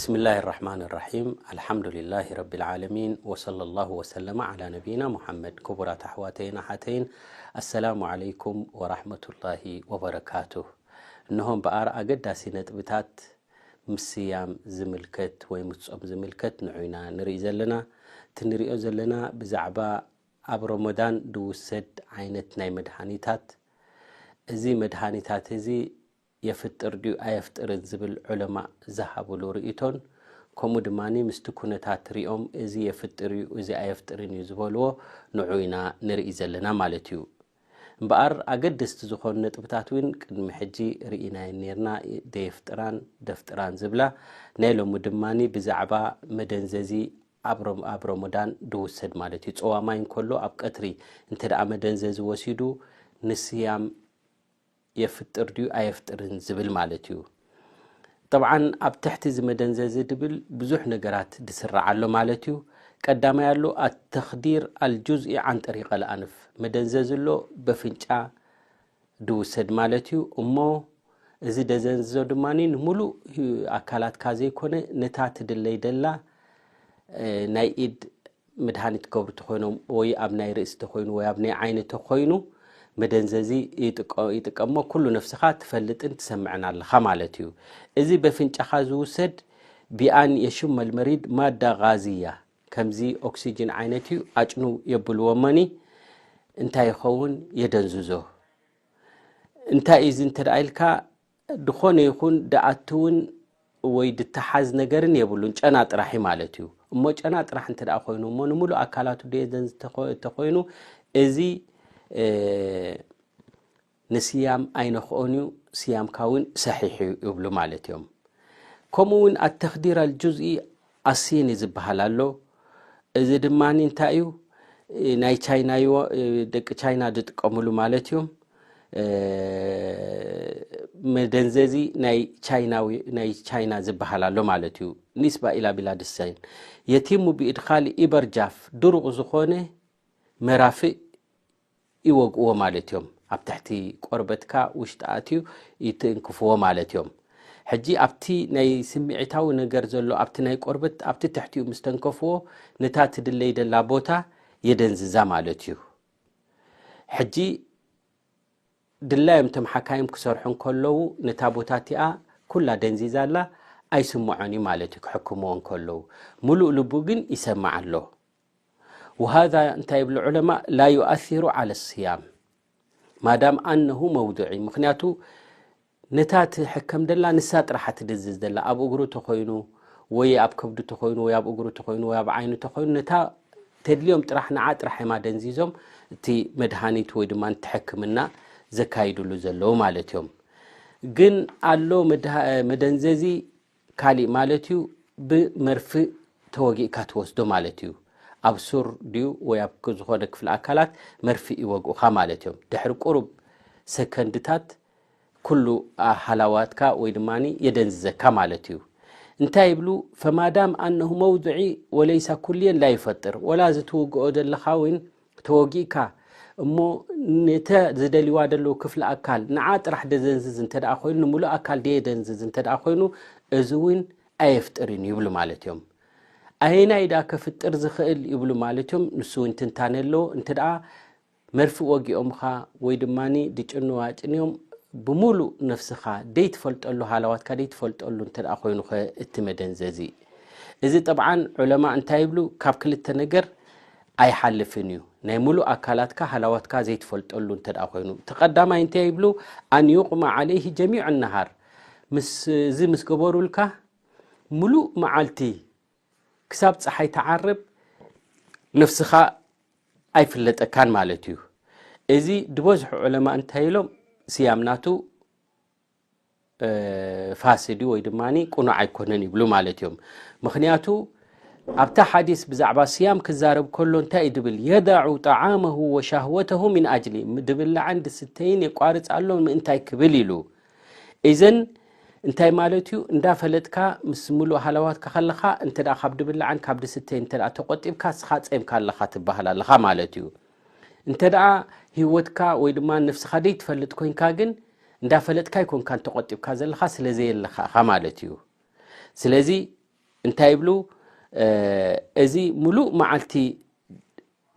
بسم الله الرحمن الرحيم. الحمد لله رب العالمين، وصلى الله وسلم على نبينا محمد. ክቡራት ኣሕዋተይን ኣሓተይን፣ ኣሰላሙ ዓለይኩም ወራህመቱላሂ ወበረካቱህ። እነሆ እምበኣር ኣገዳሲ ነጥብታት ምስ ስያም ዝምልከት ወይ ምስ ጾም ዝምልከት ንዑ ኢና ንርኢ ዘለና። እቲ ንሪኦ ዘለና ብዛዕባ ኣብ ረመዳን ዝውሰድ ዓይነት ናይ መድሃኒታት፣ እዚ መድሃኒታት እዚ የፍጥር ድዩ ኣየፍጥርን ዝብል ዑለማ ዝሃብሉ ርእይቶን፣ ከምኡ ድማ ምስቲ ኩነታት ሪኦም እዚ የፍጥር እዩ፣ እዚ ኣየፍጥርን እዩ ዝበልዎ ንዑ ኢና ንርኢ ዘለና ማለት እዩ። እምበኣር ኣገደስቲ ዝኾኑ ነጥብታት እውን ቅድሚ ሕጂ ርኢናየን ነርና፣ ደየፍጥራን ደፍጥራን ዝብላ። ናይ ሎሚ ድማ ብዛዕባ መደንዘዚ ኣብ ረም-፣ ኣብ ረመዳን ድውሰድ ማለት እዩ። ጸዋማይ እንከሎ ኣብ ቀትሪ እንተ ደኣ መደንዘዚ ወሲዱ ንስያም የፍጥር ድዩ ኣየፍጥርን ዝብል ማለት እዩ። ጠብዓን ኣብ ትሕቲ እዚ መደንዘዚ ድብል ብዙሕ ነገራት ድስራዕ ኣሎ ማለት እዩ። ቀዳማይ ኣሎ ኣተኽዲር ኣልጁዝኢ ዓን ጠሪቀ ልኣንፍ፣ መደንዘዚ ኣሎ በፍንጫ ድውሰድ ማለት እዩ። እሞ እዚ ደዘንዝዞ ድማ ንሙሉእ ኣካላትካ ዘይኮነ ነታ ትድለይ ደላ፣ እ፣ ናይ ኢድ መድሃኒት ክገብሩ ተኾይኖም ወይ ኣብ ናይ ርእሲ ተኾይኑ ወይ ኣብ ናይ ዓይኒ ተኾይኑ መደንዘዚ ይጥቀ-፣ ይጥቀሞ ኩሉ ነፍስኻ ትፈልጥን ትሰምዕን ኣለኻ ማለት እዩ። እዚ በፍንጫኻ ዝውሰድ ቢኣን የሽመል መሪድ ማዳ ጋዝያ ከምዚ ኦክሲጅን ዓይነት እዩ፣ ኣጭኑ የብልዎ እሞኒ እንታይ ይኸውን የደንዝዞ። እንታይ እዩ እዚ እንተ ደኣ ኢልካ፣ ድኾነ ይኹን ድኣትውን ወይ ድተሓዝ ነገርን የብሉን፣ ጨና ጥራሕ እዩ ማለት እዩ። እሞ ጨና ጥራሕ እንተ ደኣ ኮይኑ፣ እሞ ንምሉእ ኣካላቱ ደየደንዝ ተኾ-፣ ተኾይኑ፣ እዚ፣ እ፣ ንስያም ኣይነኽኦን እዩ፣ ስያምካ እውን ሰሒሕ እዩ ይብሉ ማለት እዮም። ከምኡ እውን ኣተኽዲር ኣልጁዝኢ ኣሲኒ ዝበሃል ኣሎ። እዚ ድማ እንታይ እዩ? ናይ ቻይና እዩ፣ ደቂ ቻይና ዝጥቀምሉ ማለት እዮም። እ፣ መደንዘዚ ናይ ቻይናዊ፣ ናይ ቻይና ዝበሃል ኣሎ ማለት እዩ። ኒስባ ኢላ ቢላድ ሳይን። የቲሙ ብኢድኻል ኢበር ጃፍ፣ ድሩቕ ዝኾነ መራፍእ ይወግእዎ ማለት እዮም። ኣብ ትሕቲ ቆርበትካ ውሽጢ ኣትዩ ይትንክፍዎ ማለት እዮም። ሕጂ ኣብቲ ናይ ስምዒታዊ ነገር ዘሎ፣ ኣብቲ ናይ ቆርበት፣ ኣብቲ ትሕቲኡ ምስ ተንከፍዎ፣ ነታ ትድለይ ደላ ቦታ የደንዝዛ ማለት እዩ። ሕጂ ድላዮም እቶም ሓካይም ክሰርሑ እንከለዉ፣ ነታ ቦታ እቲኣ ኩላ ደንዚዛ ኣላ፣ ኣይስምዖን እዩ ማለት እዩ፣ ክሕክምዎ እንከለዉ። ሙሉእ ልቡ ግን ይሰምዕ ኣሎ። وهذا እንታይ ይብሉ ዑለማ፣ لا يؤثر على الصيام ما دام أنه موضعي። ምኽንያቱ ነታ ትሕከም ደላ ንሳ ጥራሕ ትድንዝዝ ደላ፣ ኣብ እግሩ ተኾይኑ ወይ ኣብ ከብዱ ተኾይኑ ወይ ኣብ እግሩ ተኾይኑ ወይ ኣብ ዓይኑ ተኾይኑ፣ ነታ ተድልዮም ጥራሕ፣ ንዓ ጥራሕ እዮም ኣደንዚዞም እቲ መድሃኒት ወይ ድማ እቲ ሕክምና ዘካይድሉ ዘለዉ ማለት እዮም። ግን ኣሎ መድሃ-፣ መደንዘዚ ካሊእ ማለት እዩ፣ ብመርፍእ ተወጊእካ ትወስዶ ማለት እዩ። ኣብ ሱር ድዩ ወይ ኣብ ክ-፣ ዝኾነ ክፍሊ ኣካላት መርፍእ ይወግኡኻ ማለት እዮም። ድሕሪ ቁሩብ ሰከንድታት ኩሉ፣ አ፣ ሃላዋትካ ወይ ድማ የደንዝዘካ ማለት እዩ። እንታይ ይብሉ? فما دام أنه موضعي وليس كليا لا يفطر። ወላ እዚ ትውግኦ ዘለኻ እውን ተወጊእካ እሞ ነተ ዝደልዋ ዘለዉ ክፍሊ ኣካል ንዓ ጥራሕ ደዘንዝዝ እንተ ደኣ ኮይኑ፣ ንምሉእ ኣካል ደየደንዝዝ እንተ ደኣ ኮይኑ፣ እዚ እውን ኣየፍጥርን ይብሉ ማለት እዮም። ኣየናይ ደኣ ከፍጥር ዝኽእል ይብሉ ማለት እዮም። ንሱ እውን ትንታነ ኣለዎ። እንተ ደኣ መርፍእ ወጊኦምኻ ወይ ድማ ድጭኑ ኣጭንዮም ብምሉእ ነፍስኻ ደይትፈልጠሉ፣ ሃለዋትካ ደይትፈልጠሉ እንተ ደኣ ኮይኑኸ እቲ መደንዘዚ? እዚ ጠብዓን ዑለማ እንታይ ይብሉ? ካብ ክልተ ነገር ኣይሓልፍን እዩ። ናይ ሙሉእ ኣካላትካ ሃላዋትካ ዘይትፈልጠሉ እንተ ደኣ ኮይኑ፣ እቲ ቀዳማይ እንታይ ይብሉ? أن يغمى عليه جميع النهار። ምስ፣ እዚ ምስ ገበሩልካ፣ ሙሉእ መዓልቲ ክሳብ ጸሓይ ትዓርብ ነፍስኻ ኣይፍለጠካን ማለት እዩ። እዚ ዝበዝሑ ዑለማ እንታይ ኢሎም? ስያም ናቱ፣ እ፣ ፋስድ እዩ ወይ ድማ ቅኑዕ ኣይኮነን ይብሉ ማለት እዮም። ምኽንያቱ ኣብታ ሓዲስ ብዛዕባ ስያም ክዛረብ ከሎ እንታይ እዩ ድብል? يدع طعامه وشهوته من أجلي። ድብላዕን ድስተይን የቋርጽ ኣሎ ምእንታይ ክብል ኢሉ። ኢዘን እንታይ ማለት እዩ? እንዳፈለጥካ ምስ ሙሉእ ሃለዋትካ ከለኻ እንተ ደኣ ካብ ድብላዕን ካብ ድስተይን እንተ ደኣ ተቆጢብካ፣ ንስኻ ጸምካ ኣለኻ ትበሃል ኣለኻ ማለት እዩ። እንተ ደኣ ህይወትካ ወይ ድማ ነፍስኻ ደይትፈልጥ ኮይንካ ግን፣ እንዳፈለጥካ ኣይኮንካን ተቆጢብካ ዘለኻ፣ ስለ ዘየለኻ ኢኻ ማለት እዩ። ስለዚ እንታይ ይብሉ? እዚ ሙሉእ መዓልቲ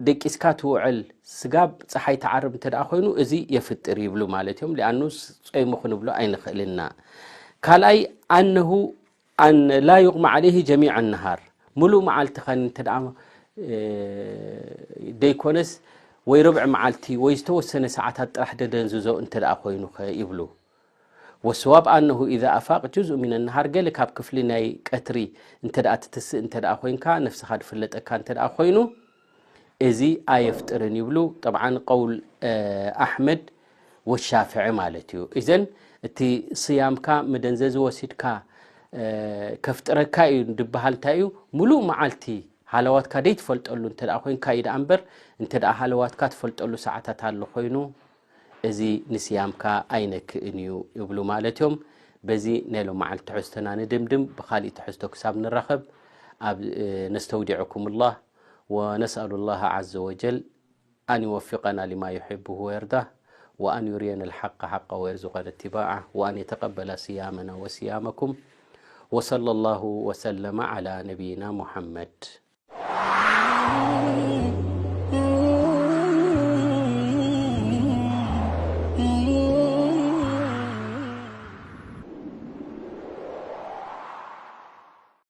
ደቂስካ ትውዕል ስጋብ ፀሓይ ትዓርብ እንተ ደኣ ኮይኑ፣ እዚ የፍጥር ይብሉ ማለት እዮም። ሊኣኑ ጾይሙ ክንብሎ ኣይንኽእልና። ካልኣይ፣ ኣነሁ ኣን ላ ዩቕማ ዓለይህ ጀሚዕ ነሃር፣ ሙሉእ መዓልቲ ኸን እንተ ደኣ ደይኮነስ፣ ወይ ርብዒ መዓልቲ ወይ ዝተወሰነ ሰዓታት ጥራሕ ደደንዝዞ እንተ ደኣ ኮይኑ ኸ ይብሉ። ወስዋብ ኣነሁ ኢዛ ኣፋቅ ጁዝኡ ሚነ ነሃር፣ ገለ ካብ ክፍሊ ናይ ቀትሪ እንተ ደኣ ትትስእ እንተ ደኣ ኮይንካ፣ ነፍስኻ ድፍለጠካ እንተ ደኣ ኮይኑ፣ እዚ ኣየፍጥርን ይብሉ። ጠብዓን ቀውል ኣሕመድ ወሻፍዒ ማለት እዩ። እዘን እቲ ስያምካ መደንዘዚ ወሲድካ ከፍጥረካ እዩ ድበሃል እንታይ እዩ? ሙሉእ መዓልቲ ሃለዋትካ ደይትፈልጠሉ እንተ ደኣ ኮይንካ እዩ ደኣ እምበር፣ እንተ ደኣ ሃለዋትካ ትፈልጠሉ ሰዓታት ኣሎ ኮይኑ፣ እዚ ንስያምካ ኣይነክእን እዩ ይብሉ ማለት እዮም። በዚ ናይ ሎም መዓልቲ ትሕዝቶና ንድምድም፣ ብኻሊእ ትሕዝቶ ክሳብ ንራኸብ ኣብ ነስተውዲዕኩም ላህ ወነስኣሉ ላህ ዓዘ ወጀል ኣን ይወፊቀና ሊማ ዩሕብሁ ወየርዳህ ወኣን ዩርየና ልሓቀ ሓቀ ወየርዙቀና እትባዓ ወኣን የተቀበላ ስያመና ወስያመኩም ወሰለ ላሁ ወሰለመ ዓላ ነቢይና ሙሐመድ።